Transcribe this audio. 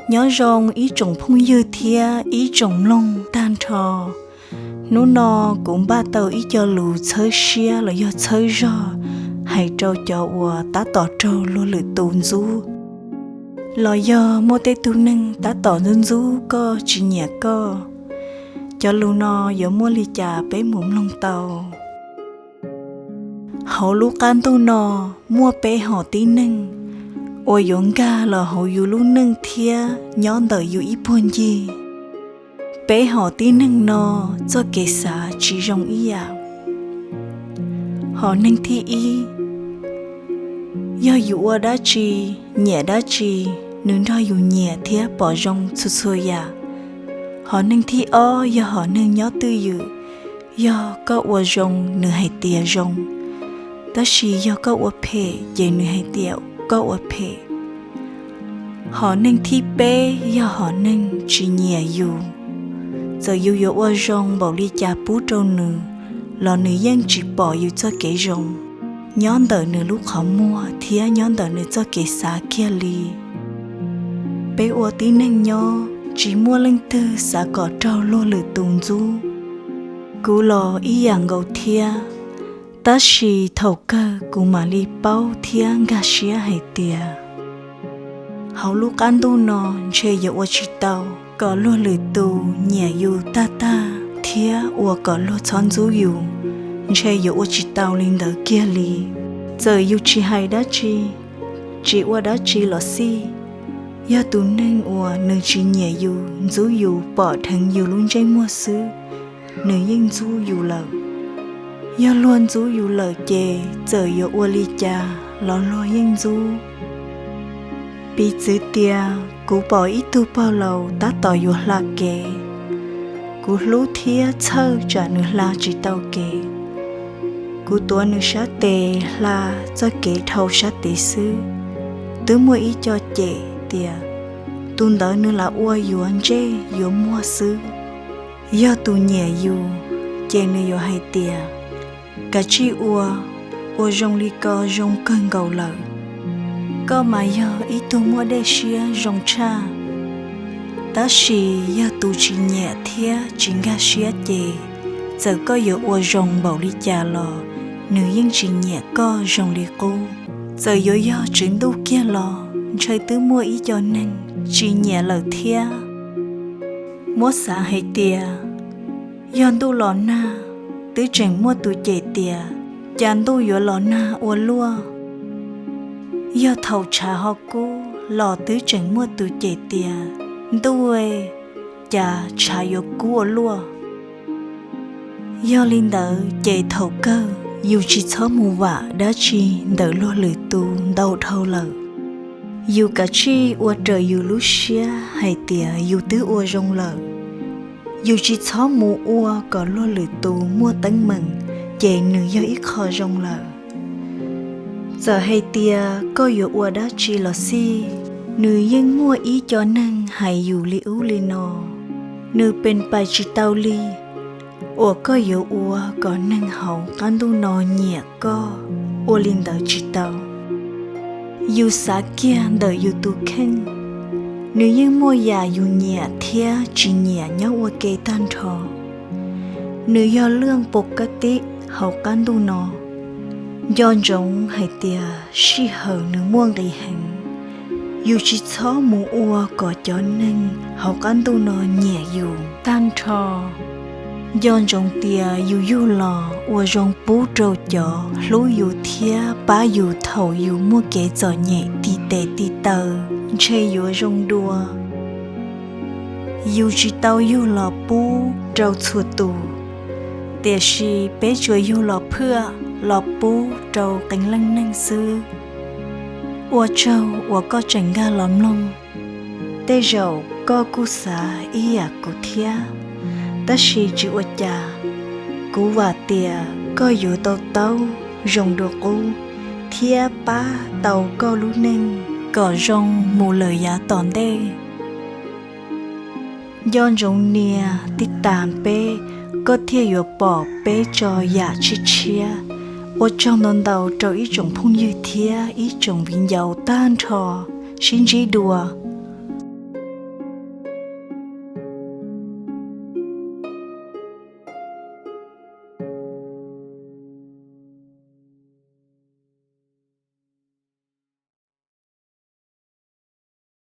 Nyob zoo ib tsoom phooj ywg thiab ib tsoom mloog tag nrho. Hnub no kuv npaj tau ib co lus txhawb siab los yog txhawb zog hais rau cov uas tab tom raug luag lwm tus ntxub, los yog muaj tej tug neeg tab tom ntxub ntxub koj, tsis nyiam koj. Cov lus no yuav muaj li cas peb mus mloog tau. Hauv lub qab ntuj no muaj peb hom tib neeg uas yuav nkag los hauv yus lub neej thiab nyob ntawm yus ib puag ncig. Peb hom tib neeg no txoj kev xav tsis zoo ib yam. Hom neeg thib ib, yog yus ua dab tsi, nyiam dab tsi, nws nrog yus nyiam thiab pom zoo txhua txhua yam. Hom neeg thib ob yog hom neeg nyob twj ywm, yog koj ua zoo nws hais tias zoo, tab sis yog koj ua phem ces nws hais tias koj ua phem. Hom neeg thib peb yog hom neeg tsis nyiam yus, txawm yus yuav ua zoo npaum li cas pub rau nws los nws yeej tsis pom yus txoj kev zoo nyob ntawm nws lub qhov muag thiab nyob ntawm nws txoj kev xav kiag li. Peb ua tib neeg nyob tsis muaj leej twg xav kom raug luag lwm tus ntxub. Kuv los ib yam nkaus thiab, tab sis thaum kawg kuv mam li paub thiab nkag siab hais tias hauv lub qab ntuj no ntshe yuav ua tsis tau kom luag lwm tus nyiam yus tag tag thiab ua kom luag txhob ntxub yus, ntshe yuav ua tsis tau li ntawd kiag li. Txawm yus tsis hais dab tsi, tsis ua dab tsi los xij, yog tus neeg uas nws tsis nyiam yus ntxub yus pom dheev yus lub ntsej muag xwb, nws yeej ntxub yus lawm. Yog luag ntxub yus lawm ces txawm yuav ua li cas los luag yeej ntxub. Piv txwv tias kuv pom ib tug pog laus tab tom yuav hla kev, kuv hlub thiab txhawj tsam nws hla tsis tau kev. Kuv tuav nws sab tes hla txoj kev dhau sab tes xwb, twb muaj ib co cem tias tus ntawd nws lam ua yuav ntsej yuav muag xwb. Yog tus nyiam yus ces nws yuav hais tias, kav tsij ua, ua zoo li ko zoo kawg nkaus lawm. Koj mas yog ib tug muaj dej siab zoo tshaj. Tab sis yog tus tsis nyiam thiab tsis nkag siab ces txawm koj yuav ua zoo npaum li cas los nws yeej tsis nyiam koj zoo li qub. Txawm yuav yog tswv ntuj kiag los ntshe twb muaj ib co neeg tsis nyiam lawm thiab. Muab xav hais tias yog ntuj los nag twb tseem muaj tus cem tias cas ntuj yuav los nag ua luaj. Yog thaum tshav ho kub los twb tseem muaj tus cem tias ntuj, cas tshav yuav kub ua luaj. Yog li ntawd ces thaum kawg yus tsis txhob mus vam dab tsi ntawm luag lwm tus ntau dhau lawm. Yus kav tsij ua raws yus lub siab hais tias yus twb ua zoo lawm. Yus tsis txhob mus ua kom luag lwm tus muaj teeb meem, ces nws yog ib qho zoo lawm. Txawm hais tias koj yuav ua dab tsi los xij, nws yeej muaj ib co neeg hais yus li ub li no. Nws pees pais tsis tau li uas koj yuav ua kom neeg hauv qab ntuj no nyiam koj, ua li ntawd tsis tau. Yus xav kiag ntawm yus tus kheej, nws yeej muaj yam yus nyiam thiab tsis nyiam nyob ua ke tag nrho. Nws yog lwj pus kab tib hauv qab ntuj no. Nco ntsoov hais tias sij hawm nws muaj nqis heev. Yus tsis txhob mus ua kom cov neeg hauv qab ntuj no nyiam yus tag nrho. Nco ntsoov tias yus yug los ua zoo pub rau cov hlub yus thiab pab yus thaum yus muaj kev txom nyem tib tes tib taw, ntshe yuav zoo dua. Yus tsis tau yug los pub rau txhua tus, tiam sis peb tsuas yug los phwaj los pub rau qee leej neeg xwb. Ua tsaug uas koj tseem nkag los mloog. Tej zaum koj kuj xav ib yam kuv thiab, tab sis tsis ua cas. Kuv vam tias koj yuav to taub zoo dua qub thiab pab tau koj lub neej kom zoo mus lawm yav tom ntej. Nco ntsoov nias tib tas peb, koj thiaj yuav pom peb tso yam tshiab tshiab. Ua tsaug ntau ntau rau ib tsoom phooj ywg thiab ib tsoom viv ncaus tag nrho, sib ntsib dua.